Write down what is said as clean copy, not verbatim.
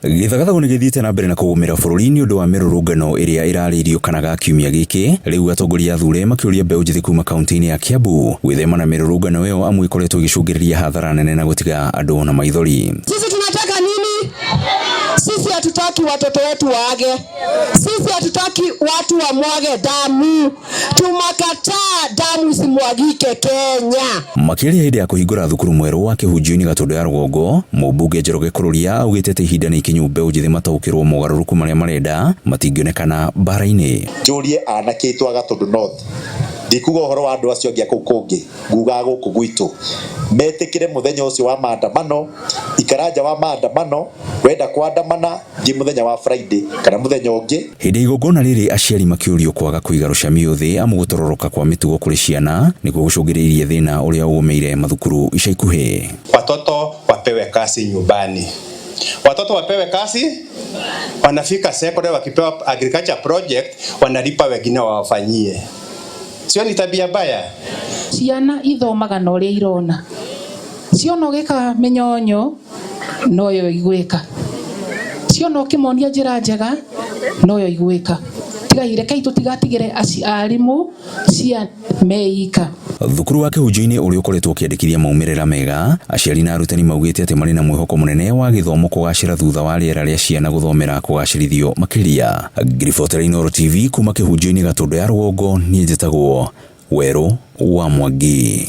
Gĩthagathago nĩ gĩthiĩte na mbere na kũgũmĩra bũrũri nĩ ũndũ wa mĩrũrũngano ĩrĩa ĩrarĩirio kana ga kiumia gĩkĩ. Rĩu atongoria athure makĩũria mbeũ njĩthĩ kuma kaunti-inĩ ya Kiambu gwĩthema na mĩrũrũngano ĩyo amu ĩkoretwo ĩgĩcũngĩrĩria hathara nene na gũtiga andũ na maithori. Sisi tunataka nini? Sisi hatutaki watoto wetu waage. Sisi hatutaki watu wamwage damu. Tumakataa damu isimwagike Kenya. Makĩaria hĩndĩ ya kũhingũra thukuru mwerũ wa Kĩhunjio-inĩ Gatũndũ ya Rũgongo, mũmbunge Njoroge Kururia augĩte atĩ ihinda nĩ ikinyu mbeũ njĩthĩ mataũkĩrwo mogarũrũku marĩa marenda matingĩonekana mbara-inĩ. Njũrie anake aitũ a Gatũndũ North, ndikuga ũhoro wa andũ acio angĩ a kũu kũngĩ, ngugaga gũkũ gwitũ, metĩkĩre mũthenya ũcio wa maandamano, ikara nja wa maandamano, wenda kũandamana thiĩ mũthenya wa Friday kana mũthenya ũngĩ. Hĩndĩ ya igongona rĩrĩ aciari makĩũrio kwaga kũiga rũcamiũ thĩ amu gũtororoka kwa mĩtugo kũrĩ ciana nĩkuo gũcũngĩrĩirie thĩna ũrĩa ũgũmĩire mathukuru ica ikuhĩ. Watoto wapewe kazi nyumbani, watoto wapewe kazi, wanafika secondary wakipewa agriculture project wanalipa wengine wawafanyie. Sio ni tabia mbaya? Ciana ithomaga na ũrĩa irona. Ciona ũgĩka mĩnyonyo noyo igwĩka, ciona ũkĩmonia njĩra njega noyo igwĩka. Tigai, rekei tũtigatigĩre arimũ cia meika. Thukuru wa Kĩhunjio-inĩ ũrĩa ũkoretwo ũkĩandĩkithia maumĩrĩra mega, aciari na arutani maugĩte atĩ marĩ na mwĩhoko mũnene wa gĩthomo kũgacĩra thutha wa rĩera rĩa ciana gũthomera kũgacĩrithio makĩria. Ngiribotera Inooro TV kuma Kĩhunjio-inĩ Gatũndũ ya Rũgongo, niĩ njĩtagwo Werũ wa Mwangi.